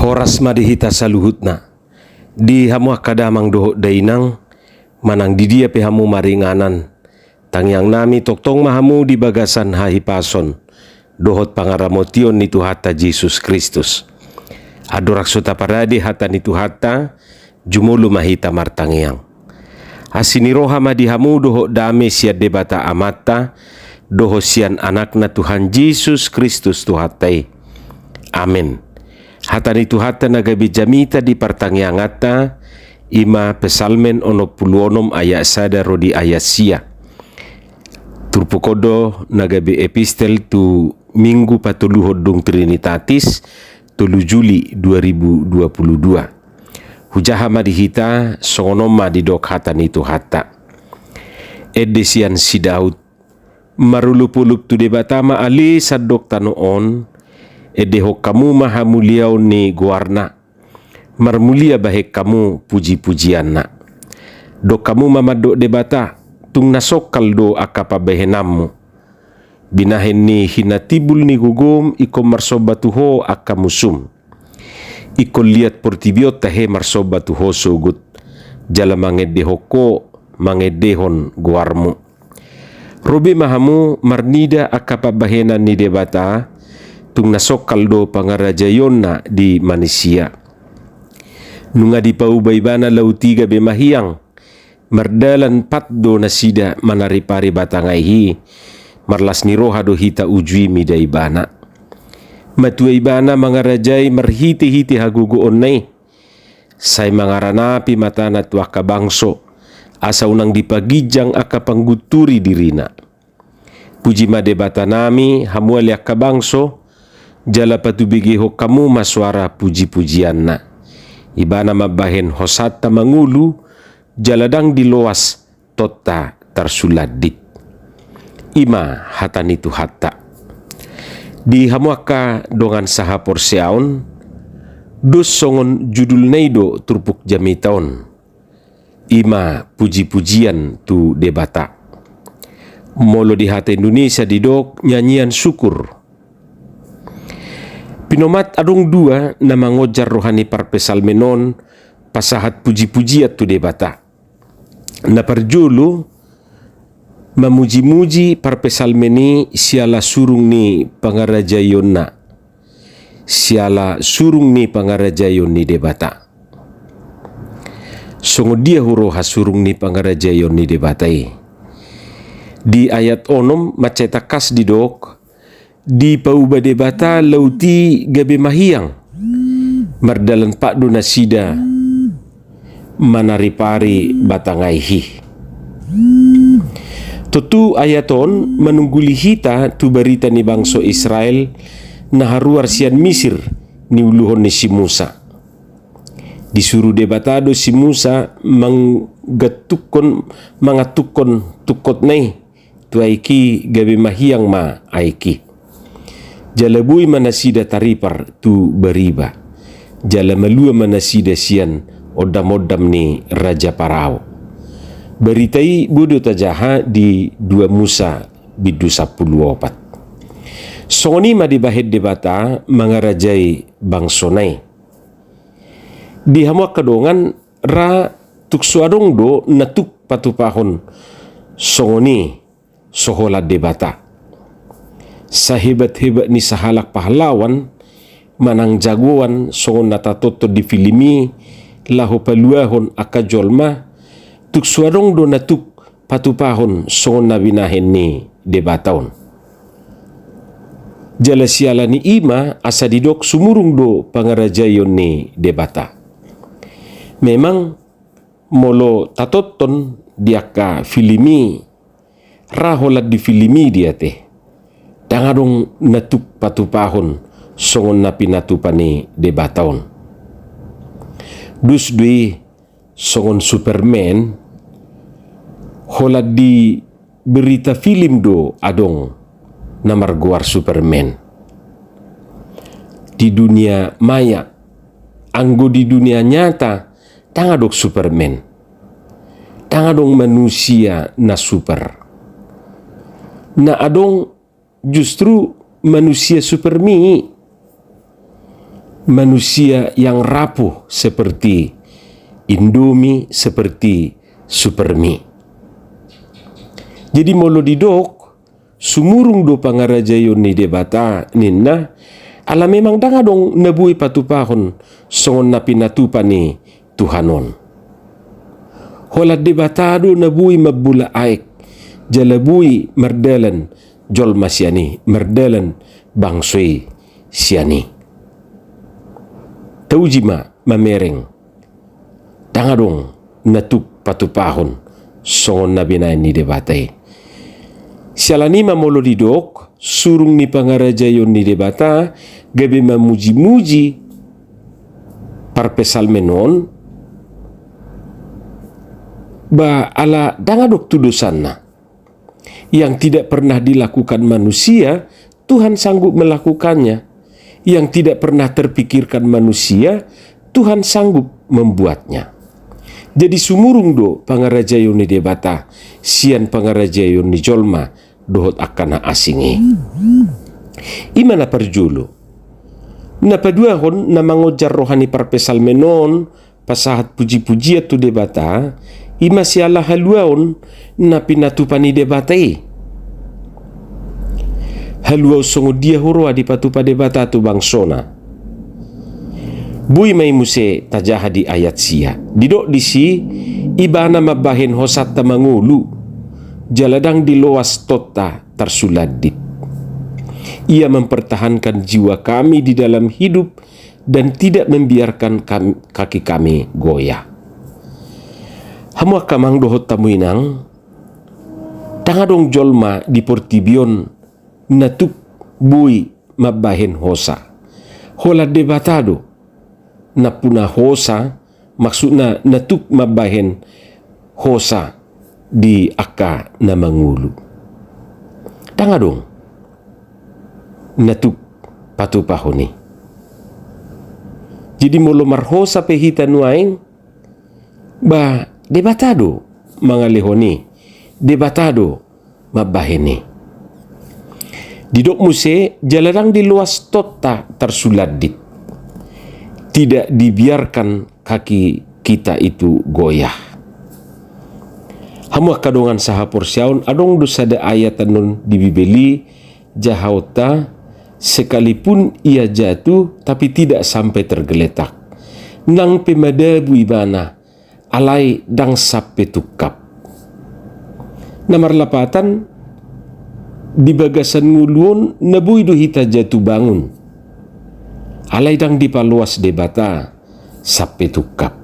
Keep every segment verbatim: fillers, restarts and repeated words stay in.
Horas ma di hita saluhutna. Di hamu angka damang dohot dainang, manang di dia pe hamu maringanan, tangiang nami tongtong ma hamu di bagasan hahipason dohot pangaramotion ni Tuhanta Jesus Kristus. Andorang so taparade hata ni Tuhanta, jumolo ma hita martangiang. Asi ni roha ma di hamu dohot dame sian Debata Amanta, dohot sian Anakna Tuhan Jesus Kristus Tuhanta i. Amen. Hata ni Tuhanta na gabe jamita di partangianganta, i ma Psalmen onom pulu onom ayat sada ro di ayat sia. Turpuk on do na gabe epistel tu Minggu patoluhon dung Trinitatis, tolu Juli dua ribu dua puluh dua. Hujaha ma di hita, songon on ma didok hata ni Tuhanta. Ende sian si Daud. Marolopolop tu Debata ma ale sandok tano on, endehon hamu ma hamuliaon ni goarna. Marmulia bahen hamu pujipujianna. Dok hamu ma mandok Debata, tung na songkal do angka pambahenanmu. Binahen ni hinatimbul ni gogom ingkon marsomba tu ho angka musum. Ingkon liat portibi on tahe marsomba tu ho sogot, jala mangendehon ho, mangendehon goarmu. Ro be ma hamu marnida angka pambahenan ni Debata, tung na songkal do pangarajaionna di manisia. Nunga dipauba ibana laut i gabe mahiang, mardalan pat do nasida manaripari batang aek i, marlas ni roha do hita uju i mida ibana. Matua ibana mangarajai marhitehite hagogoonna i, sai mangaranapi matana tu angka bangso, asa unang dipaginjang angka panggunturi dirina. Puji ma Debata nami, hamu ale angka bangso, jala patubegehon hamu ma soara pujipujianna. Ibana mambahen hosanta mangolu, jala ndang diloas tonta tarsulandit. I ma hata ni Tuhanta. Di hamu angka dongan sahaporseaon, dos songon judulna i do turpuk jamita on. I ma pujipujian tu Debata. Molo di hata Indonesia didok nyanyian syukur. Pinomat adong dua na mangonjar roha ni parpsalmen on pasahat pujipujian tu Debata. Na parjolo, mamujimuji parpsalmen i siala surung ni pangarajaionna, siala surung ni pangarajaion ni Debata. Songon dia huroha surung ni pangarajaion ni Debata i? Di ayat onom mansai tangkas didok, dipauba Debata laut i gabe mahiang, mardalan pat do nasida manaripari batang aek i. Tontu ayat on manungguli hita tu barita ni bangso Israel na haruar sian Misir niuluhon ni si Musa. Disuru Debata do si Musa manggantukkon, mangantukkon tungkotna i tu aek i gabe mahiang ma aek i. Jala boi ma nasida taripar tu Meriba. Jala malua ma nasida sian ondamondam ni Raja Parao. Barita i boi do tajaha di dua Musa bindu sampulu opat. Songon i ma dibahen Debata mangarajai bangsona i. Di hamu angka dongan, ra tung so adong do na tuk patupahon songon i so holan Debata. Sahebat-hebat ni sahalak pahlawan manang jagoan songon na tatonton di film i laho paluahon angka jolma, tung so adong do na tuk patupahon songon na binahen ni Debata on. Jala siala ni i ma asa didok sumurung do pangarajaion ni Debata. Memang molo tatonton di angka film i, ra holan di film i dia te, ndang adong na tuk patupahon songon na pinatupa ni Debata on. Dos do i songon Superman, holan di berita film do adong na margoar Superman. Di dunia maya, anggo di dunia nyata, ndang adong Superman. Ndang adong manusia na super. Na adong justru manusia super mi. manusia yang rapuh seperti Indomie, seperti Supermi. Jadi molo didok sumurung do pangarajaion ni Debata ninna, ala memang ndang adong na boi patupahon songon na pinatupa ni Tuhan on. Holan Debata do na boi mambola aek, jala boi mardalan jolma sian i, mardalan bangso i sian i. Tauji ma mamereng, ndang adong na tuk patupahon songon na binahen ni Debata i. Siala ni i ma molo didok surung ni pangarajaion ni Debata gabe mamujimuji parpsalmen on, ba ala ndang adong tu dosanna. Yang tidak pernah dilakukan manusia, Tuhan sanggup melakukannya. Yang tidak pernah terpikirkan manusia, Tuhan sanggup membuatnya. Jadi sumurung do pangarajaion ni Debata sian pangarajaion ni jolma dohot angka na asing i. I ma na parjolo. Na paduahon, na mangonjar roha ni parpsalmen on pasahat pujipujian tu Debata, i ma siala haluaon na pinatupa ni Debata i. Haluaon songon dia huroha dipatupa Debata tu bangsona? Boi ma i muse tajaha di ayat sia. Didok disi, Ibana mambahen hosanta mangolu, jala ndang diloas tonta tarsulandit. Ia mempertahankan jiwa kami di dalam hidup dan tidak membiarkan kam-, kaki kami goyah. Hamu angka amang dohot hamu inang, ndang adong jolma di portibi on na tuk boi mambahen hosa. Holan Debata do nampuna hosa, maksudna na tuk mambahen hosa di angka na mangolu. Ndang adong na tuk patupahon i. Jadi molo marhosa pe hita nuaeng, ba Debata do mangalehon i, Debata do mambahen i. Didok muse, jala ndang diloas tonta tarsulandit. Tidak dibiarkan kaki kita itu goyah. Hamu angka dongan sahaporseaon, adong do sada ayat annon di Bibel i, jahaonta, sekalipun ia jatuh, tapi tidak sampai tergeletak. Nang pe madabu ibana, alai ndang sampe tungkap. Na marlapatan, di bagasan ngolu on na boi do hita jatuh bangun, alai ndang dipaloas Debata sampe tungkap.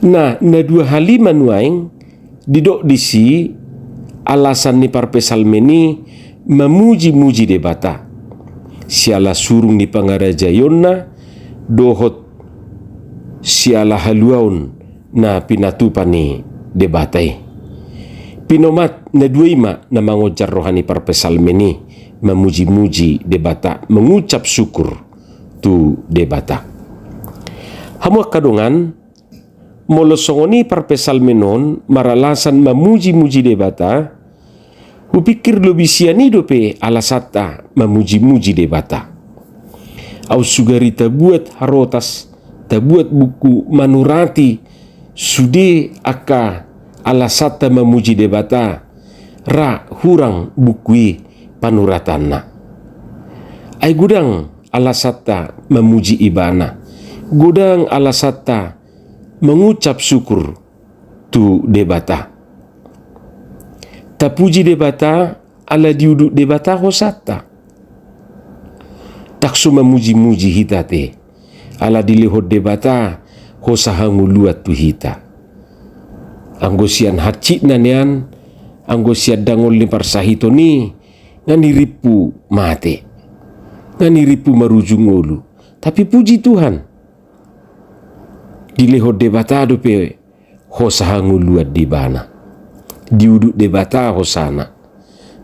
Na, na dua hal i ma nuaeng didok disi alasan ni parpsalmen i mamujimuji Debata, siala surung ni pangarajaionna dohot siala haluaon na pinatupa ni Debata i. Pinomat, na dua i ma na mangonjar roha ni parpsalmen i, mamujimuji Debata, mengucap syukur tu Debata. Hamu angka dongan, molo songon i parpsalmen on maralasan mamujimuji Debata, hupikir lobi sian i dope alasanta mamujimuji Debata. Aut sugari tabuat harotas, tabuat buku manurati sude angka alasanta mamuji Debata, ra hurang buku i panuratanna. Ai godang alasanta mamuji Ibana, godang alasanta mengucap syukur tu Debata. Tapuji Debata ala diudut Debata hosanta. Ndang so mamujimuji hita te, ala dilehon Debata hosa hangoluan tu hita. Anggo sian hansitna nian, anggo sian dangol ni parsahiton i, nga nirimpu mate, nga nirimpu marujung ngolu. Tapi puji Tuhan, dilehon Debata dope hosa hangoluan di ibana. Diudut Debata hosana.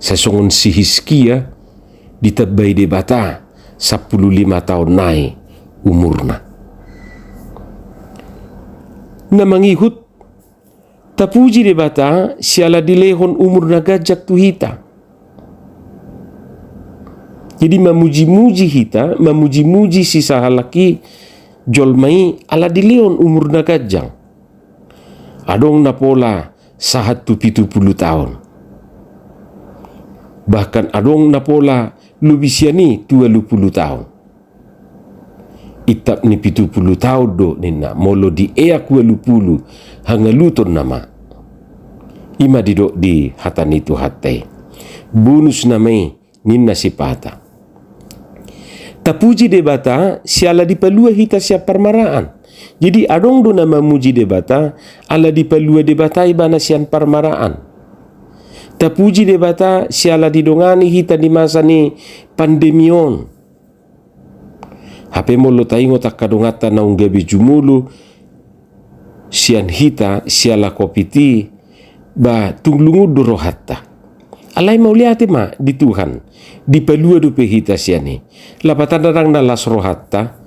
Sai songon si Hiskia, ditambai Debata sampulu lima taon nai umurna. Na mangihut, tapuji Debata siala dilehon umur na ganjang tu hita. Jadi mamuji-muji hita, mamuji-muji sisahalak i, jolma i ala dilehon umurna ganjang. Adong na pola sahat tu pitu pulu taon. Bahkan adong na pola lobi sian i tu ualu pulu taon. Intap ni pitu pulu taon do ninna, molo dieak ualu pulu, hangaluton nama. I ma didok di hata ni Tuhanta i. Bonus nama i, ninna sipata. Tapuji Debata siala dipalua hita sian parmaraan. Jadi adong do na mamuji Debata ala dipalua Debata ibana sian parmaraan. Tapuji Debata siala didongani hita di masa ni pandemi on. Hape molo taingot angka donganta naung gabe jumolo sian hita siala covid i, ba tung lungun do rohanta. Alai mauliate ma di Tuhan, dipalua dope hita sian i. Lapatanna ndang na las rohanta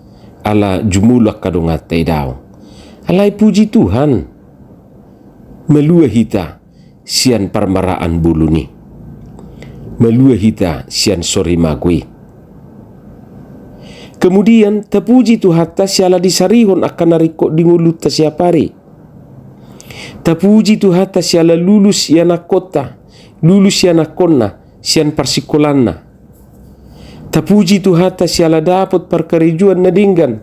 ala jumolo angka donganta i, daong. Alai puji Tuhan, malua hita sian parmaraan bolon i. Malua hita sian sorimago i. Kemudian tapuji Tuhanta siala disarihon angka na ringkot di ngolunta siapari. Tapuji Tuhanta siala lulus ianakkonta, lulus ianakkonna sian parsikolanna. Tapuji Tuhanta siala dapot parkarejoan na denggan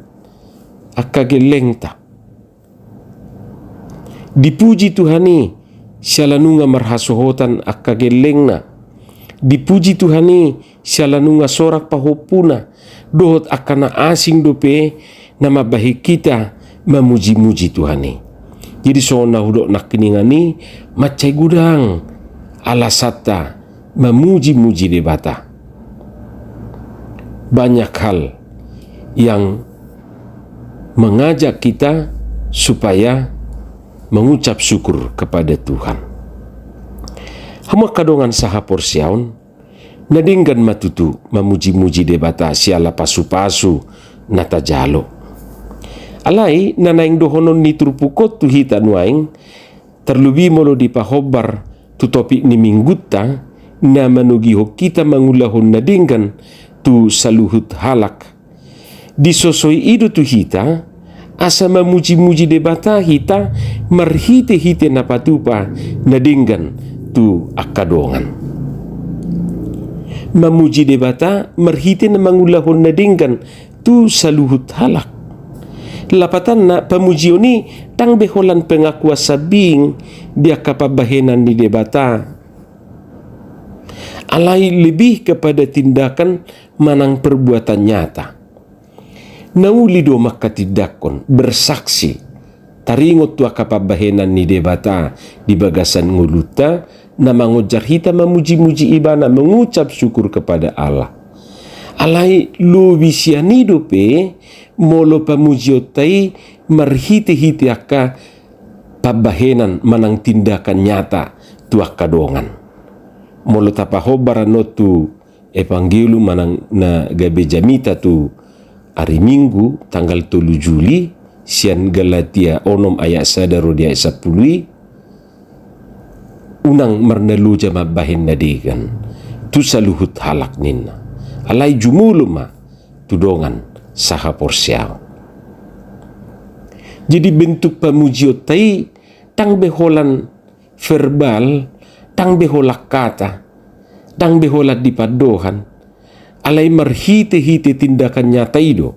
angka gellengta. Dipuji Tuhan i siala nunga marhasohotan angka gellengna. Dipuji Tuhan i siala nunga sorak pahompuna dohot angka na asing dope na mambahen hita mamuji-muji Tuhan i. Jadi songon na hudok nangkiningan i, mansai godang alasanta mamuji-muji Debata. Banyak hal yang mengajak kita supaya mengucap syukur kepada Tuhan. Hamu angka dongan sahaporseaon, na denggan ma tutu mamuji-muji Debata siala pasu-pasu na tajalo. Alai na naeng dohonon ni turpuk on tu hita nuaeng, tarlobi molo dipahombar tu topik ni minggunta, na manogihon hita mangulahon na denggan tu saluhut halak. Disosoi i do tu hita asa mamuji-muji Debata hita marhite-hite na patupa na denggan tu angka dongan. Mamuji Debata marhite na mangulahon na denggan tu saluhut halak. Lapatanna, pamujion i ndang be holan pengakuan sambing di angka pambahenan ni Debata, alai lebih kepada tindakan manang perbuatan nyata. Na uli do manghatindanghon, bersaksi, taringot tu angka pambahenan ni Debata di bagasan ngolunta, na mangonjar hita mamuji-muji Ibana, mengucap syukur kepada Allah. Alai lobi sian i dope molo pamujionta i marhite-hite angka pambahenan manang tindakan nyata tu angka dongan. Molo tapahombar annon tu Evangelium manang na gabe jamita tu ari Minggu tanggal tolu Juli, sian Galatia onom ayat sada ro di ayat sampulu i, unang marnaloja mambahen na denggan tu saluhut halak ninna, alai jumolo ma tu dongan sahaporseaon. Jadi bentuk pamujionta i ndang be holan verbal, ndang be holan kata, ndang be holan di pandohan, alai marhite-hite tindakan nyata i do.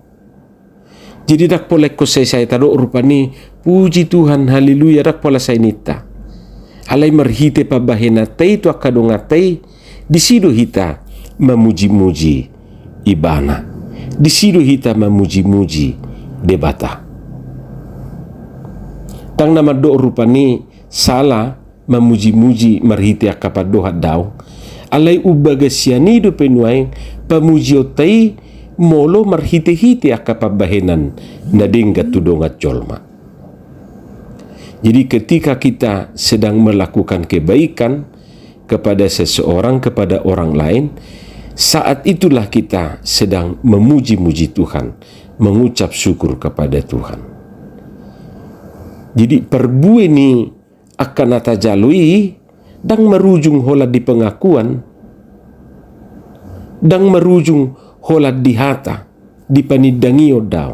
Jadi ndang pola ingkon sai-sai tadok rupani, puji Tuhan, haleluya, ndang pola sai ninta. Alai marhite pambahenanta i tu angka donganta i, disi do hita mamuji-muji Ibana. Disi do hita mamuji-muji Debata. Ndang na mandok rupani sala mamuji-muji marhite angka pandohan, daong. Alai umbagas sian i dope nuaeng pamujionta i molo marhite-hite angka pambahenan na denggan tu dongan jolma. Jadi ketika kita sedang melakukan kebaikan kepada seseorang, kepada orang lain, saat itulah kita sedang memuji-muji Tuhan, mengucap syukur kepada Tuhan. Jadi parbue ni angka na tajalo i ndang marujung holan di pengakuan, Ndang marujung holan di hata, di panindangion do.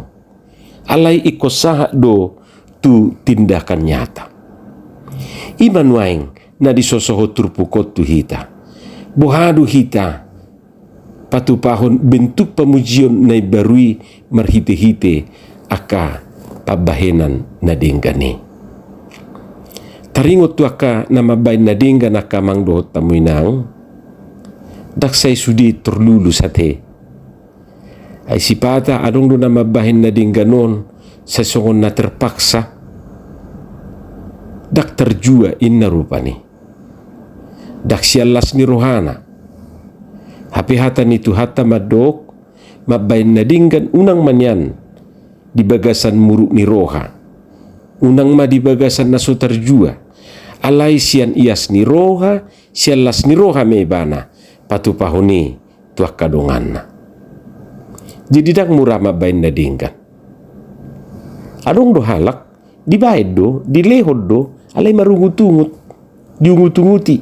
Alai ingkon sahat do tu tindakan nyata. I ma nuaeng na disosohon turpuk on tu hita. Boha do hita patupahon bentuk pamujion na imbaru i marhitehite angka pambahenan na denggan i. Taringot tu angka na mambahen na denggan angka amang dohot hamu inang, ndang sai sude torlulus ate. Ai sipata adong do na mambahen na denggan on sai songon na terpaksa, ndang tarjua inna rupani. Ndang sian las ni rohana. Hape hata ni Tuhanta mandok, mambahen na denggan unang ma nian di bagasan muruk ni roha. Unang ma di bagasan na so tarjua. Alai sian ias ni roha, sian las ni roha ma ibana patupahon i tu angka donganna. Jadi ndang mura mambahen na denggan. Adong do halak, dibahen do, dilehon do, alai marungut-ungut, diungut-unguti.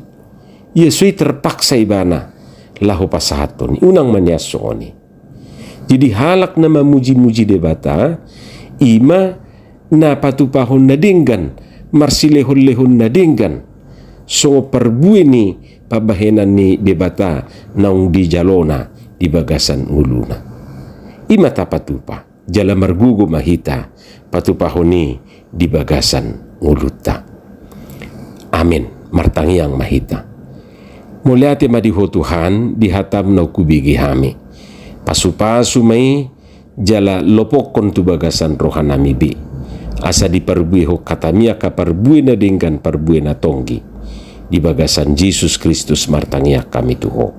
Ia so i terpaksa ibana laho pasahathon i, unang ma nian songon i. Jadi halak na mamuji-muji Debata, i ma na patupahon na denggan, marsilehon-lehon na denggan, songon parbue ni pambahenan ni Debata naung dijalona di bagasan ngoluna. I ma tapatupa, jala margogo ma hita patupahon i di bagasan ngolunta. Amen. Martangiang ma hita. Mauliate ma di Ho Tuhan, di hataM naung hubege hami. Pasu-pasu ma i, jala lopokkon tu bagasan rohanami be. Asa diparbuehon hataMi angka parbue na denggan, parbue na tonggi. Di bagasan Jesus Kristus martangiang hami tu Ho.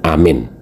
Amen.